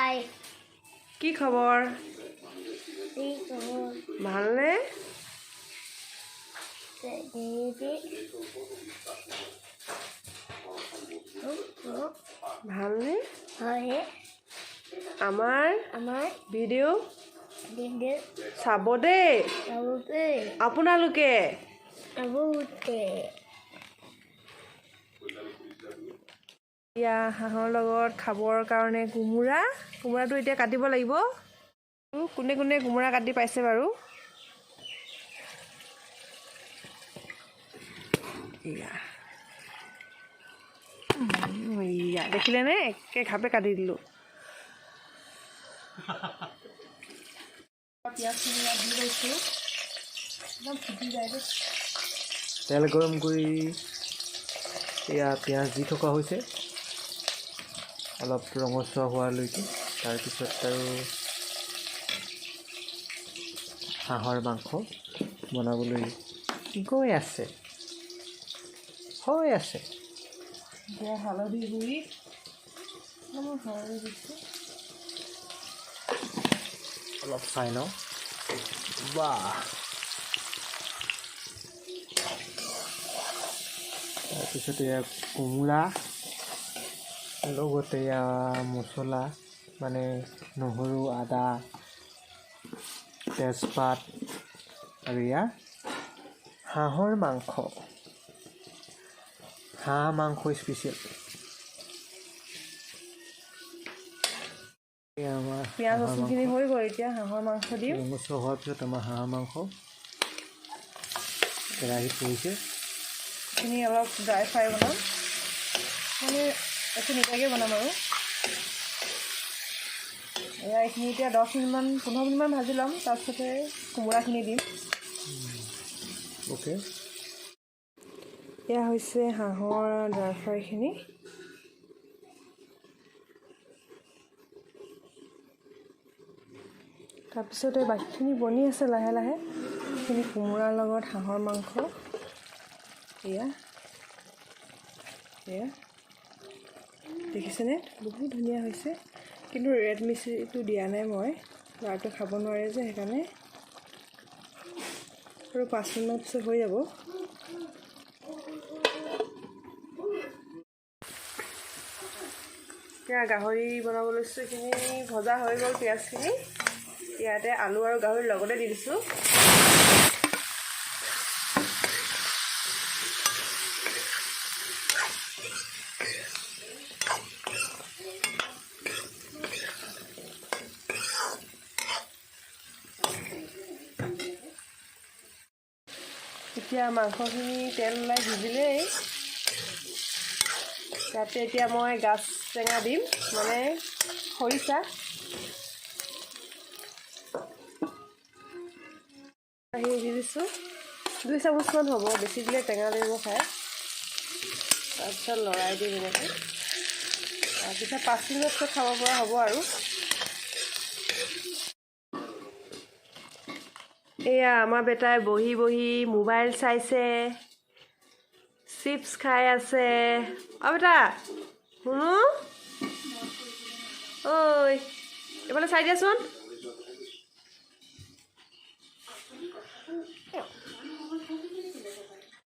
হাই। কি খবৰ? ভালনে? ভালনে? আমাৰ ভিডিঅ' চাব দেই আপোনালোকে। এতিয়া হাঁহৰ লগত খাবৰ কাৰণে কোমোৰাটো এতিয়া কাটিব লাগিব। কোনে কোনে কোমোৰা কাটি পাইছে বাৰু? ইয়া দেখিলেনে, একে ঘাপে কাটি দিলোঁ। পিঁয়াজখিনি ইয়াত দি লৈছোঁ, একদম ফুটি যায়। তেল গৰম কৰি এয়া পিঁয়াজ দি থকা হৈছে, অলপ ৰঙচুৱা হোৱালৈকে। তাৰপিছত আৰু হাঁহৰ মাংস বনাবলৈ গৈ আছে, হৈ আছে। এতিয়া হালধি গুড়ি দিছোঁ, অলপ চাই লওঁ। বাহ, তাৰপিছত এয়া কোমোৰা, লগতে এয়া মছলা মানে নহৰু, আদা, তেজপাত আৰু এয়া হাঁহৰ মাংস, হাঁহ মাংস স্পেচিয়েল। আমাৰ পিঁয়াজ ৰচুনখিনি হৈ গ'ল, এতিয়া হাঁহৰ মাংস দিম। ৰঙচুৱা হোৱাৰ পিছত আমাৰ হাঁহৰ মাংস কেৰাহীত পৰিছে। এইখিনি অলপ ড্ৰাই ফ্ৰাই বনাম, মানে একো নিদিয়াকৈ বনাম আৰু। এয়া এইখিনি এতিয়া 10 মিনিটমান 15 মিনিটমান ভাজি ল'ম, তাৰপিছতে কোমোৰাখিনি দিম। অ'কে, এয়া হৈছে হাঁহৰ ড্ৰাই ফ্ৰাইখিনি। তাৰপিছতে বাকীখিনি বনি আছে লাহে লাহে। এইখিনি কোমোৰাৰ লগত হাঁহৰ মাংস। এয়া এয়া দেখিছেনে, বহুত ধুনীয়া হৈছে। কিন্তু ৰেড মিচিটো দিয়া নাই মই, ল'ৰাটো খাব নোৱাৰে যে, সেইকাৰণে। আৰু 5 মিনিটমান পিছত হৈ যাব। এতিয়া গাহৰি বনাব লৈছোঁ। এইখিনি ভজা হৈ গ'ল পিঁয়াজখিনি, ইয়াতে আলু আৰু গাহৰি লগতে দি দিছোঁ। এতিয়া মাংসখিনি তেল ওলাই ভিজিলেই, তাতে এতিয়া মই গাজ টেঙা দিম, মানে খৰিচা। আহি দি দিছোঁ, 2 চামুচমান হ'ব, বেছি দিলে টেঙা লাগিব খাই। তাৰপিছত লৰাই দিম এনেকৈ। তাৰপিছত 5 মিনিটৰ পিছত খাব পৰা হ'ব আৰু। এয়া আমাৰ বেটাই বহি বহি মোবাইল চাইছে, চিপছ খাই আছে। অ' বেটা শুনো, ঐ এইফালে চাই দিয়াচোন।